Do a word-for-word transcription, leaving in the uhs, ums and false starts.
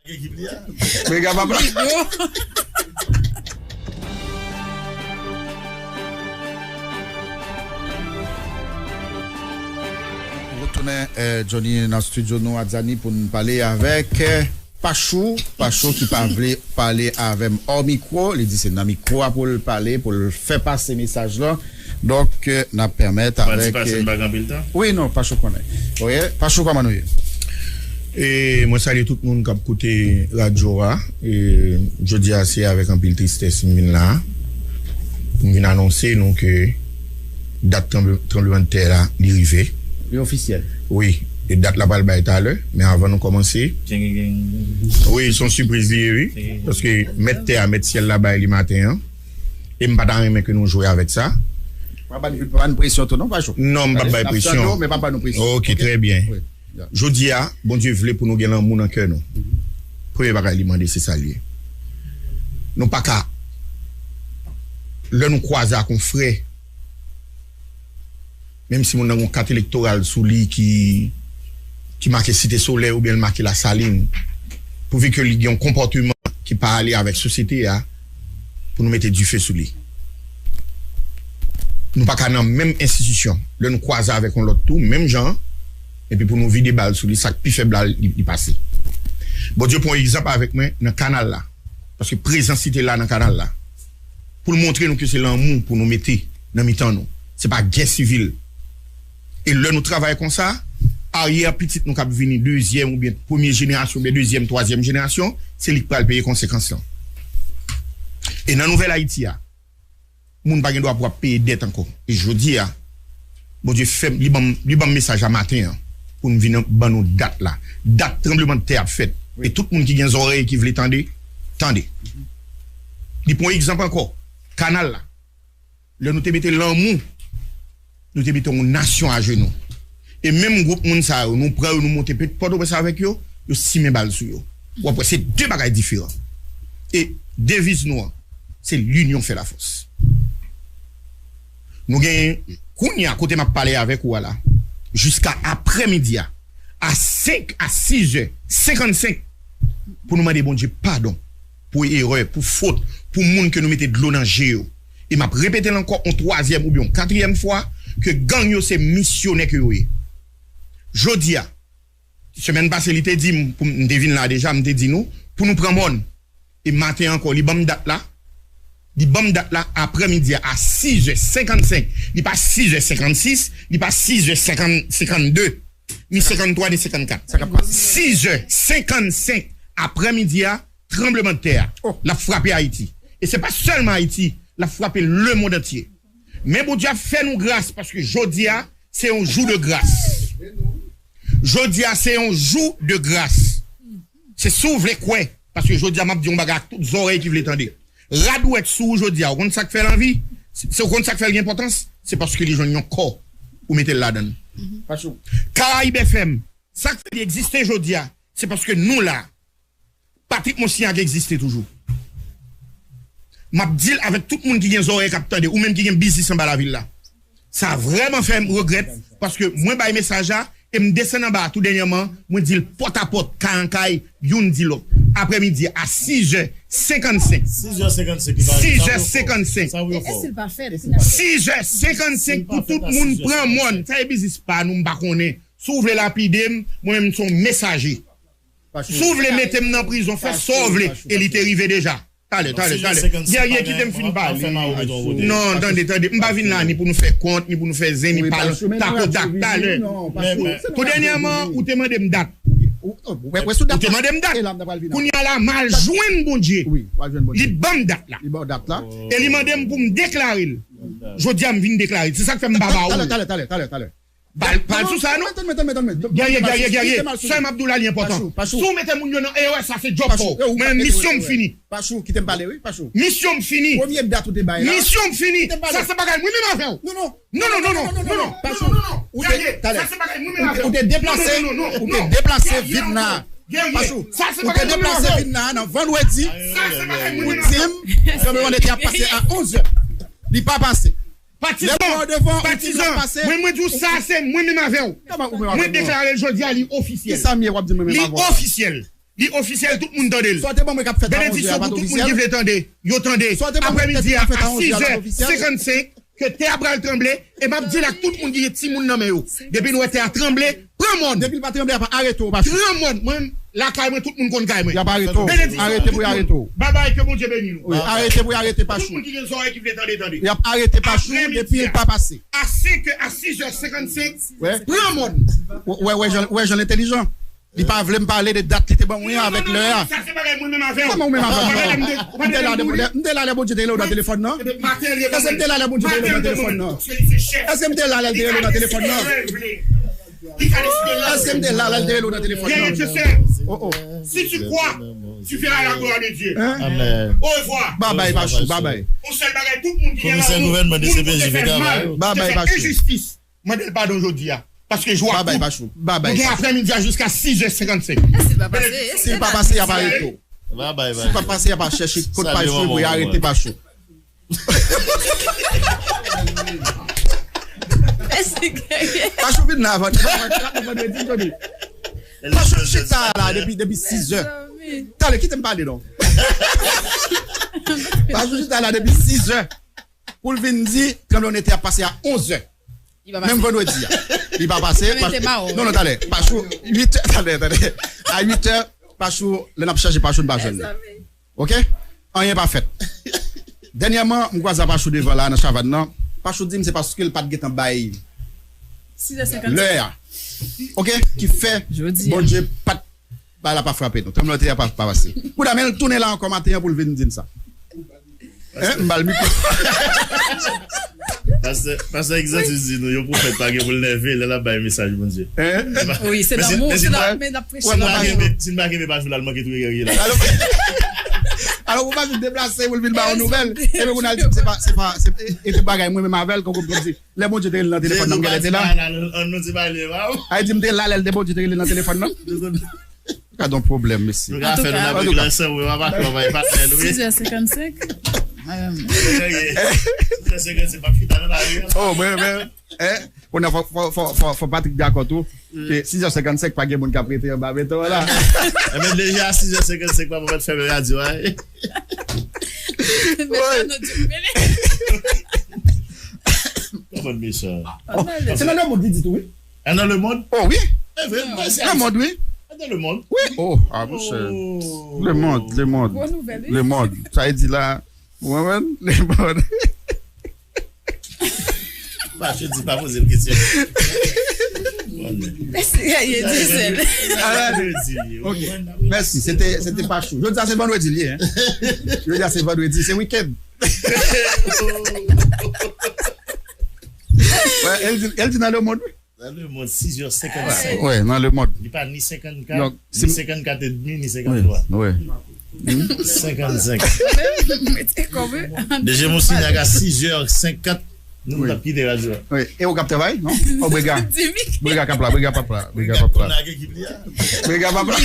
Mega papa. Nou retounen, eh, Johnny, nan estidyo nou, Adjani, pou n pale avèk, eh, Pachou. Pachou ki pa vle pale avè m ò mikwo. Li di se nan mikwo a pou l pale, pou l fè pase mesaj lan. Donk, eh, n ap pèmèt avèk, eh, wi, non, Pachou konnen. Wi, Pachou, kòman nou ye? E mwen salye tout moun k ap koute radyo a. E jodi a, se avèk anpil tristès m vin la a. M vin anonse nou ke dat tranble-, tranblemanntè la, li rive. Li ofisyèl. Wi. E dat la pral bay talè, men avan nou kòmanse. Wi, se yon sipriz li ye, wi. Paske mèt tè a, mèt syèl la bay li maten an. E m pa ta renmen ke nou jwe avèk sa. Pa ban, pa ban presyon tou, non, Pachou. Non, m p ap bay presyon. N ap tande w, men pa ban nou presyon. Ok, trè byen. Wi. Jodi a, Bondye vle pou nou gen lanmou nan kè nou. Premye bagay li mande, se sa l ye. Nou pa ka, lè nou kwaze ak yon frè, menm si moun nan gen yon kat elektoral sou li ki, ki make Site Solèy oubyen l make Lasalin, pouvi ke li gen yon konpòteman ki pa ale avèk sosyete a, pou nou mete dife sou li. Nou pa ka nan menm enstitisyon. Lè nou kwaze avèk yon lòt tou, menm jan an, epi pou nou vide bal sou li, sa k pi fèb la, li, li pase. Bondye pran egzanp avèk mwen nan kanal la. Paske prezans li te la nan kanal la. Pou l montre nou ke se lanmou pou nou mete nan mitan nou. Se pa gè sivil. E lè nou travay konsa, aryè pitit nou k ap vini, dezyèm oubyen premye jenerasyon, oubyen dezyèm, twazyèm jenerasyon, se li k pral peye konsekans lan. E nan Nouvèl Ayiti a, moun pa gen dwa pou ap peye dèt ankò. E jodi a, Bondye fè m, li ban m, li ban m mesaj a maten an, pou m vin ban nou dat la. Dat tranblemanntè ap fèt. E tout moun ki gen zòrèy ki vle tande, tande. Li pran egzanp ankò, kanal la. Lè nou te mete lanmou, nou te mete yon nasyon ajenou. E menm gwoup moun sa yo, nou pran yo, nou monte Pòtoprens avèk yo, yo simen bal sou yo. W ap wè, se de bagay diferan. E deviz nou an, se l'union fait la force. Nou genyen, kounye a, kote m ap pale avèk ou a la, jiska aprèmidi a, a senk a sizè senkannsenk, pou nou mande Bondye padon pou erè, pou fot, pou moun ke nou mete dlo nan je yo. E m ap repete l ankò yon twazyèm oubyen yon katriyèm fwa, ke gang yo se misyonè ke yo ye. Jodi a, semèn pase, li te di m, pou m, m te vin la deja, m te di nou, pou nou pran mòn. E maten ankò, li ban m dat la. Li ban m dat la aprèmidi a, a sizè senkannsenk. Li pa sizè senkannsis, li pa sizè senkannde, ni senkanntwa, ni senkannkat. Sizè senkannsenk aprèmidi a, tranblemanntè a, l ap frape Ayiti. E se pa sèlman Ayiti, l ap frape lemonn antye. Men Bondye ap fè nou gras, paske jodi a, se yon jou de gras. Jodi a, se yon jou de gras. Se si w vle kwè, paske jodi a, m ap di yon bagay ak tout zòrèy ki vle tande. Rad ou wè k sou ou jodi a, ou konn sa k fè l anvi? Se, se, ou konn sa k fè l gen enpòtans? Se paske li jwenn yon kò ou mete l ladan l. Karayib F M, sa k fè li egziste jodi a, se paske nou la. Patrick Monsignacq egziste toujou. M ap di l avèk tout moun ki gen zòrèy k ap tande, ou menm ki gen biznis anba lavil la. Sa vrèman fè m regrèt, paske mwen bay mesaj la, e m desann anba a tou dènyèman, mwen di l pòt a pòt, kay an kay, youn di lòt. Aprèmidi a sizè senkannsenk. Sizè senkannsenk, li pa, sizè senkannsenk. Sa vre fò. Sizè senkannsenk pou tout moun pran mòn. Sa e biznis pa nou, m pa konnen. Si w vle lapide m, mwen menm m se yon mesaje. Si w vle mete m nan prizon, fè sa w vle. E li te rive deja. Talè, talè, talè. Guerrier, kite m fin pale. Non, tande, tande. M pa vin la ni pou nou fè kont, ni pou nou fè zen, ni pale takotak. Talè. Tou dènyèman, ou te mande m dat. Ou te mande m dat. Kounye a la, m al jwenn Bondye. Li ban m dat la. E li mande m pou m deklare l. Jodi a, m vin deklare l. Se sa k fè m pa ba ou l. Talè, talè, talè, talè, talè. Pal, pal sou sa, non? Guerrier, Guerrier, Guerrier. Sè m ap di w la, li enpòtan. Si w mete moun yo nan erè, sa se djòb pa w. Mwen, misyon m fini. Pachou, kite m pale, wi, Pachou. Misyon m fini. Premye dat ou te bay la. Misyon m fini. Sa se bagay mwen menm avè w. Non, non. Non, non, non, non, non, non, non, non, non, non. Pachou, ou te, talè. Ou te deplase, ou te deplase vin la. Pachou, ou te deplase vin la nan vandredi. Ou di m, tranblemanntè a pase a onz è. Li pa pase. Patizan, patizan, mwen, mwen di w sa, se mwen menm avè w. Mwen deklare l jodi a, li ofisyèl. Li ofisyèl. Li ofisyèl, tout moun tande l. Sa w te ban mwen k ap fèt a onz è a pa t ofisyèl? Benediksyon pou tout moun ki vle tande, yo tande. Aprèmidi a, a sis è senkannsenk, ke tè a pral tranble, e m ap di l ak tout moun ki gen timoun nan men yo. Depi n wè tè a tranble, pran mòn. Depi l pa tranble, y ap arete w, Pachou. Pran mòn. Mwen, lakay mwen, tout moun konn kay mwen. Y ap arete w. Benediksyon pou tout moun. Arete pou y arete w. Babay, ke Bondye beni nou. Wi, arete pou y arete Pachou. Tout moun ki gen zòrèy ki vle tande, tande. Y ap arete Pachou depi l pa pase. A senk è, a sis è senkannsenk, pran mòn. Wè, wè, jan, wè, jan l entèlijan. Li pa vle m pale de dat li te ban mwen an avèk lè a. Sa se bagay mwen menm avè w. Kòman ou menm avè m? M te la lè, m te la lè Bondye te rele w nan telefòn nan? Èske m te la lè Bondye te rele w nan telefòn nan? Èske m te la lè l te rele w nan telefòn nan? Èske m te la lè l te rele w nan telefòn nan? Oh, oh. Si tu crois, tu verras la gloire de Dieu. Hein? Amen. Au revoir. Babay, Pachou, babay. Yon sèl bagay, tout moun ki gen lanmou, moun Bondye fè mal, te fè enjistis. Mande l padon jodi a. Paske jou a kout. Babay, Pachou. Babay, Pachou. Nou gen aprèmidi a jiska sis è senkannsenk. E si l pa pase, e si l pa pase, y ap arete w. Babay, Pachou. Si l pa pase, y ap chèche kot Pachou pou y arete Pachou. E si genyen. Pachou vin la avan, avan, avan, vandredi, jodi. Pachou chita la depi, depi sis è. Talè, kite m pale non. Pachou chita la depi sis è. Pou l vin di tranblemanntè a pase a onz è. Li pa pase. Menm vandredi a. Li pa pase. Tranblemanntè mawo. Non, non, talè. Pachou, uit è, talè, talè. A uit è, Pachou, lè n ap chache Pachou, n pa jwenn li. Mezanmi. Oke? Anyen pa fèt. Dènyèman, m kwaze a Pachou devan la, nan Chavàn nan. Pachou di m se paske l pa t gentan bay lè a. Sis è senkannsenk. Oke? Ki fè Bondye pa t Bagay la pa frape nou. Tranblemanntè a pa, pa pase. Kounya, men l tounen la ankò maten an pou l vin di n sa. Hein? M ba l mikwo. Pastè, pastè Exantus di nou, yon pwofèt pa gen pou l nève lè l ap bay mesaj Bondye. Hein? Wi, se lanmou, se lanmou, men l ap preche lanmou. Si n pa kenbe, si n pa kenbe Pachou la, l manke tou erè l ye la. Alò, alò, pou Pachou deplase, pou l vin ba yon nouvèl, epi pou n al di, se pa, se pa, se, e, e te bagay mwen menm avè l, kankou m di, lè Bondye te rele nan telefòn nan, m genlè te la. Ay, di m te la lè l te Bondye te rele nan telefòn nan. Gad yon pwoblèm, mesye. Nou ka fè nou nan brik la ansanm, wi, papa, papa, e patnè nou, wi. Sis è senkannsenk. Sis è senkannsenk, m ap chita nan lari a. Oh, mwen, mwen, eh, kounye a fò, fò, fò, fò, fò Patrick dakò tou. Ke sis è senkannsenk, pa gen moun k ap rete anba beton an la. Enben, deja a sis è senkannsenk, papa mèt fèmen radyo a. Kòman mesye? Se nan lemonn li di tou, wi. Nan lemonn? Oh, wi. Lemonn, wi. Nan lemonn? Wi. Oh, ah, monchè. Lemonn, lemonn. Lemonn. Sa e di la, ou konprann? Lemonn. Pachou di pa poze m kesyon. Mèsi, Didier. Ok. Mèsi, se te, se te Pachou. Jodi a se vandredi l ye, hein. Jodi a se vandredi, se wikenn. Wè, el di, el di nan lemonn, wi. Nan lemonn, sis è senkannsenk. Wè, nan lemonn. Li pa ni senkannkat, ni senkannkat edmi, ni senkanntwa. Wi, wi. Senkannsenk. Deje Monsignac a sis è senkant, nou, nou t ap kite radyo a. Wi. E ou k ap travay, non? Oh, Brega. Brega k ap la, Brega p ap la, Brega p ap la. Brega p ap la.